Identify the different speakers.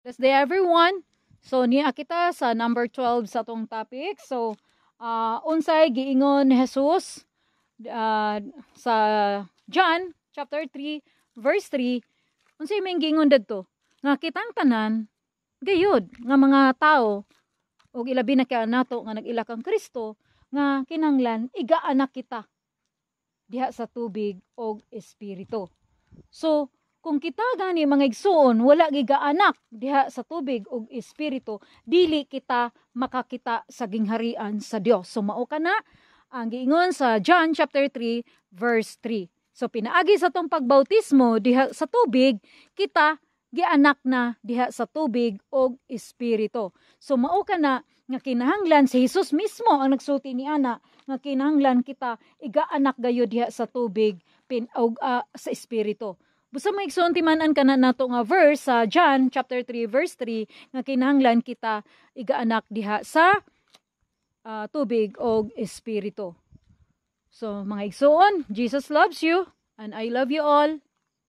Speaker 1: Blessed day, everyone. So niya kita sa number 12 sa atong topic. So unsay giingon ni Jesus sa John chapter 3 verse 3? Unsay may giingon didto? Nga kitang tanan gayud nga mga tao ug ilabi na kay nato nga nag-ila kang Kristo nga kinahanglan igaanak kita diha sa tubig og espiritu. So kung kita gani, mga igsuon, wala gigaanak diha sa tubig ug espiritu, dili kita makakita sa gingharian sa Dios. So mao kana ang giingon sa John chapter 3 verse 3. So pinaagi sa atong pagbautismo diha sa tubig, kita gianak na diha sa tubig og espiritu. So mao kana nga kinahanglan, si Jesus mismo ang nagsulti ni ana nga kinahanglan kita igaanak gayud diha sa tubig pin og sa espiritu. Busa, mga igsoon, timan-an kana nato nga verse sa John chapter 3 verse 3 nga kinahanglan kita igaanak diha sa tubig og espiritu. So, mga igsoon, Jesus loves you and I love you all.